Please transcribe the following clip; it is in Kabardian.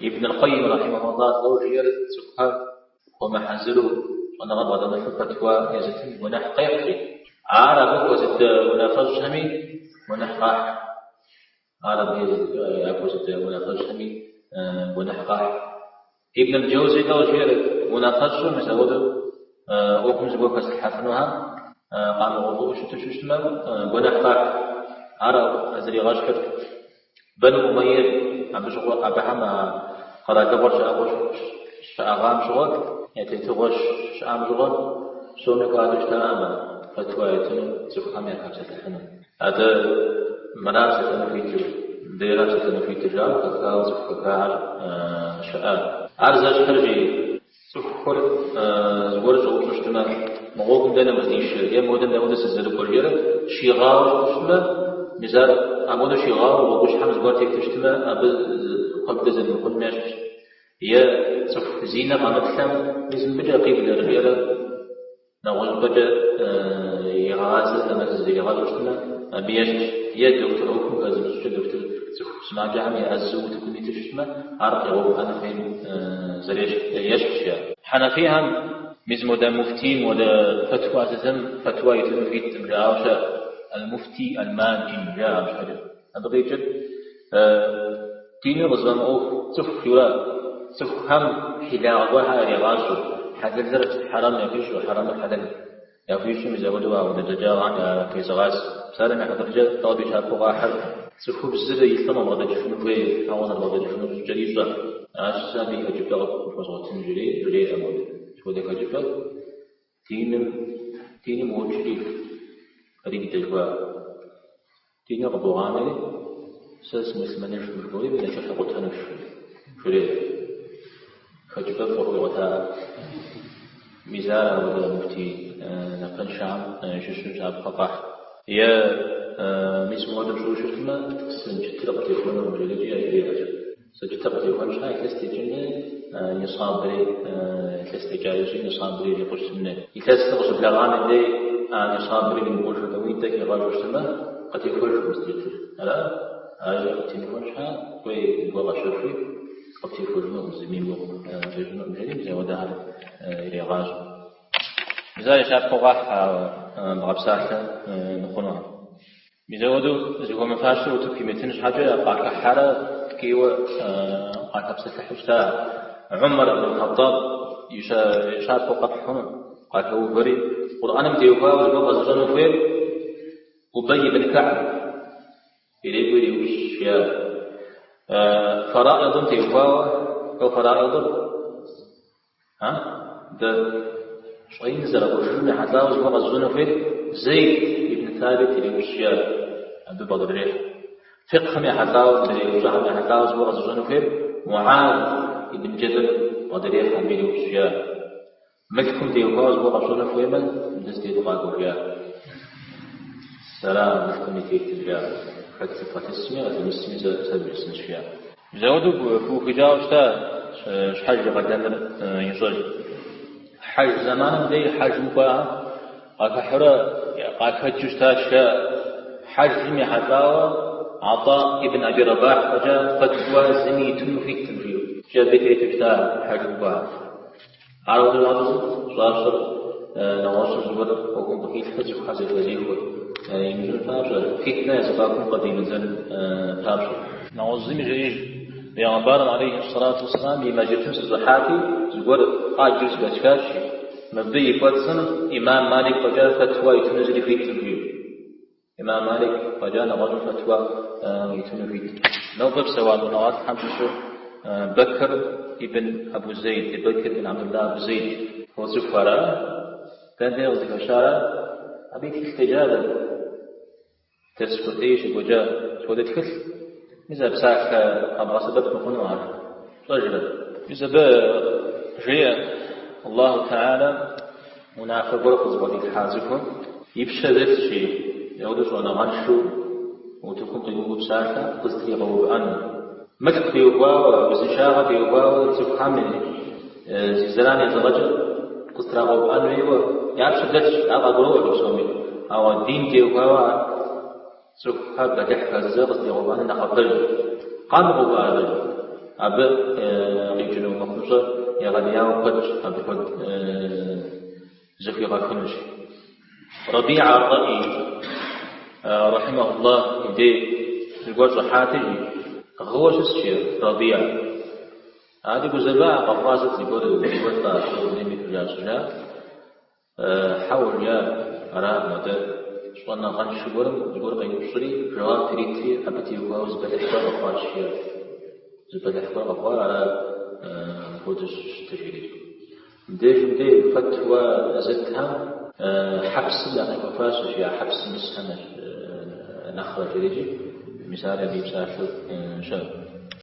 Ибн аль-Къайим рахьимахуллах лӏэу жиӏэр цӏыхухэр хуэмыхьэзыру щӏэныгъэ бгъэдэмылъу фэтуа езытым гуэныхь къехьри, ар абы хуэзыдэ унафэщӏхэми гуэныхь къахь. Ар абы яхуэзыдэ унафэщӏхэми гуэныхь къахь. Ибн аль-Джэузи лӏэу жиӏэр унафэщӏу мис апхуэдэу ӏуэхум зыгуэр хэзылъхьэфынухэм къамыгъэувыӏэу щыту щытмэ, гуэныхь къахь. Ар зэригъэщхьыр Бану Умэйер абы щыгъуэ абыхэм а къэралыгъуэр щыӏэгъуэ щыӏэгъам щыгъуэ, я тетыгъуэ щыӏам щыгъуэ, псоми хуадэу щытаӏым фэтуа ятыну цӏыхухэм яхэпсэлъыхьыну. Атӏэ мыра псэлъэну хуитыр, мыдрейра псэлъэну хуитыр жаӏэу хэхауэ цӏыху хэхахэр щыӏэ. Ар зэщхьыр жи цӏыхухэр зыгуэр щӏэупщӏэу щытмэ, мы гъуэгум дэнэ уздишэр е модэм дауэдэ сызэрыкӏуэр жиӏэрэ щигъауэ щытмэ, мис ар апхуэдэу щигъауэ гъуэгущхьэм зыгуэр тету щытмэ, абы хуэбдэ зэрымыхъунум ещхьщ. Е цӏыху зи нэ къэмыплъэм, мис мыбыкӏэ къиблэр жиӏэрэ нэгъуэщӏыпӏэкӏэ игъазэрэ нэмэз иригъэщӏу щытмэ, абы ещхьщ. Е дохутыр ӏуэхум хэзымыщӏыкӏыр дохутыр цӏыху сымаджэхэм еӏэзэу утыкум иту щытмэ, ар къигъэувыӏэн хуейм зэрещхьщ. Хьэнэфийхэм мис модэ муфтийм, модэ фэтуа зытым фэтуа итыну хуиткъым жаӏауэ щыӏэ. Аль-муфти аль-маджин жаӏэ абы щхьэкӏэ. Абы къикӏыр диныр къызыфӏэмыӏуэху цӏыху жиӏэурэ цӏыхухэм хьилагъэ гуэрхэр яригъащӏэу, хьэлэлыр хьэрэм яхуищӏу, хьэрэмыр хьэлэл яхуищӏу мис апхуэдэу апхуэдэ бзаджагъэхэм яхуезыгъасэ. Псалъэм и хьэтыркӏэ абы и щапхъэу къахьыр цӏыхубзыр и лӏым къыбгъэдэкӏыжыну хуей, хьэуэ зэрыбгъэдэкӏыжыну щӏыкӏэр ищӏэ. Аращ сэ абы и хэкӏыпӏэ къыпхуэзгъуэтын жреӏэ модэ. Сыт хуэдэ хэкӏыпӏэ? Диным, диным уокӏри, риддэ жыхуаӏэр. Диныр къыбогъанэри, сэ сымуслъымэныжкъым жыбоӏэри, уи нэчыхьыр къутэнущ, жреӏэ. Хэкӏыпӏэфӏ къыхуигъуэта. Мис ар апхуэдэ муфтий напэншэхэм щыщу щапхъэ къахь. Е мис мыуэдэу пщӏыуэ щытмэ, сэджытыр къытехуэнукъым, жеӏэкӏи яжреӏэ. Сэджытыр къытехуэн щхьа илъэс текӏыни нисабри, илъэс текӏа иужьи нисабри ирикъуу щытын. Илъэсыр къыщыблэгъам и дей а нисабри иримыкъужу тӏэуитӏэ хигъэщӏу щытмэ, къытехуэжкъым сэджытыр. Ара? Ар къытемыхуэн щхьа кӏуэи зыгуэр къэщэхуи, къыптехуэжынукъым, зыми и гугъу къищӏынукъым, жери мис апхуэдэхэр ирегъащӏэ. Мис ар и щапхъэу къахь а бгъэпсалъэ мыхъунухэм. Мис апхуэдэу зыхуэмыфащэр утыку имытын щхьэкӏэ къахыхьэрэ ткӏийуэ къахэпсэлъыхьу щыта Умар ибн Хъэтӏаб и щапхъэу къэпхь хъуну къахэувэри, Къурӏэным теухуауэ зыгуэр къэзыщӏэну хуейр Убэй ибн Кэхьб ирекӏуи иреупщӏ, жиӏа. Фараидым теухуауэ, лӏо фараидыр? А? Дэ щӏэин зэракӏуэжыным ехьэлӏауэ зыгуэр къэзыщӏэну хуейр Зейд ибн Табит иреупщӏ, жиӏа, абы бгъэдырехь. Фикъхым ехьэлӏауэ, мыдрей упщӏэхэм ехьэлӏауэ зыгуэр къэзыщӏэну хуейр Муаз ибн Джэбэл бгъэдырехь, абы иреупщӏ, жиӏа. Мылъкум теухуауэ зыгуэр къэпщӏэну хуеймэ, мыбы си дей фыкъакӏуэ, жиӏа. Сэра мылъкум и тетыр, жиӏа. Хэт къылъысми, къылъымысми сэ вжесӏэнщ, жиӏа. Мис апхуэдэу пыухыкӏауэ щыта щхьэж и къалэныр ищӏэж. Хьэж зэманым дей хьэжым кӏуахэм къахыхьурэ къахэкӏыу щытащ, жаӏэ. Хьэжым ехьэлӏауэ Атӏа ибн Аби Рабахь фӏэкӏа фэтуа зыми итыну хуиткъым, жиӏэу. Икӏи абы тету щыта хьэжым кӏуахэм. Ар апхуэдэу щӏащӏыр сыт? Щӏащӏыр нэгъуэщӏым зыгуэр ӏуэхум къыхилъхьэу цӏыхухэр зэхэзехуэ имыщӏын папщӏэ, фитнэ я зэхуакум къыдимыдзэн папщӏэ. Нэгъуэщӏ зыми жеӏэж, Бегъымбарым алейхи сэлату уэсселам и мэжджытым сыщӏыхьати, зыгуэр къаджэу зэхэсхащ, мыбы и кӏуэцӏым имам Малик фӏэкӏа фэтуа итыну зыри хуиткъым, жиӏэу. Имам Малик фӏэкӏа нэгъуэщӏым фэтуа итыну хуит. Нобэ псэуа щӏэныгъэлӏхэм щыщу Бэкр ибн Абу Зейд, Бэкр ибн Абдулла Абу Зейд фоцӏыху ара? Дэнэ дей къызыхэщара? Абы и тхылъ деджа дэ. Дерс куэдей щекӏуэкӏа. Сыт хуэдэ тхылъ? Мис а псалъэ къэбгъэсэбэп мыхъуну ар. Пщӏэжрэ? Мис абы жеӏэ Аллаху Тэхьэлэ унафэ гуэр къызыбгъэдилъхьа цӏыхум и пщэ дэлъщи, апхуэдэу щӏэныгъэншэу утыкум къиувэу псалъэ къызытригъэувыӏэну. Мылъку теухуауэ, узыншагъэ теухуауэ цӏыхухэм зи зэран езыгъэкӏыр къызытрагъэувыӏэн хуейуэ я пщэ дэлъщ, ар къагуроӏуэ псоми. Ауэ дин теухуауэ цӏыхухэр бэлыхь хэзыдзэр къызытригъэувыӏэныр нэхъапэжщ. Къамыгъэувыӏэрэ? Абы къикӏыну мыхъумыщӏэр егъэлеяуэ куэдщ, абы куэд зэхуигъэхынущ. Рабиӏэ ар-Раӏи, рахьимэхуллах, и дей зыгуэр щӏыхьати, жи, гъыуэ щысщ, жи Рабиӏэ. Ари гузэва, къэхъуа сыт зыгуэр, зыгуэр лӏа, дунейм ехыжа щыжаӏэм. Хьэуэ, жиӏа, аракъым, атӏэ щӏэныгъэншэ гуэрым зыгуэр къеупщӏри, жэуап иритри, абы теухуауэ зы бэлыхь гуэр къэхъуащ, жиӏа. Зы бэлыхь гуэр къэхъуа, ара мыпхуэдэу щытыр, жиӏэри. Мыбдежым дей фэтуа зытхэм хьэпсым нэхъ яхуэфащэщ, жиӏа, хьэпсым исхэм нэхърэ, жиӏэрикӏи, мис ар абы и псалъэу щыӏэ.